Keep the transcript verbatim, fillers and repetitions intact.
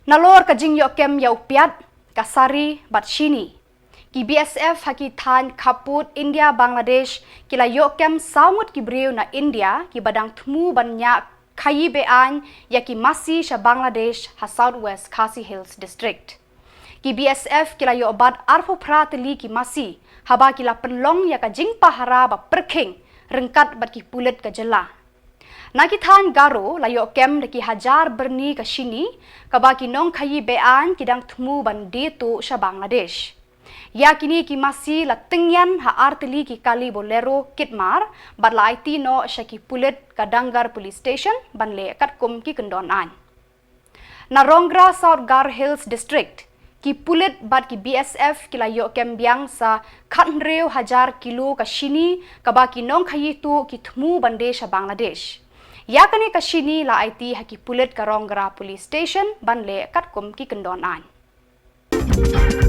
Nalor ka jingïoh kem ïa u piat, ka sari bad shini, ki B S F ha ki thaiñ khappud India Bangladesh ki la ïoh kem saw ngut ki briew na India kiba dang thmu ban ñiah khaïi be-aiñ ïa ki masi sha Bangladesh ha South West Khasi Hills District. Ki B S F ki la ïoh bat arphew phra tylli ki masi haba ki la pynlong ïa ka jingpahara ba pyrkhing ryngkat bad ki pulit ka jylla. Na ki thaiñ Garo la ïoh kem da ki hajar byrni ka shini, kaba ki nongkhaïi be-aiñ ki dang thmu ban die tuh sha Bangladesh. Ïa kine ki masi la tyngian ha ar tylli ki kali Bolero kit mar bad la aiti noh sha ki pulit ka Dangar Police Station ban leh katkum ki kyndon aiñ. Na Rongra, South Garo Hills District, ki pulit bad ki B S F ki la ïoh kem biang sa khathynriew hajar kilo ka shini kaba ki nongkhaïi tuh ki thmu ban die sha Bangladesh. Ïa kane ka shini la aiti ha ki pulit ka Rongra Police Station ban leh katkum ki kyndon aiñ.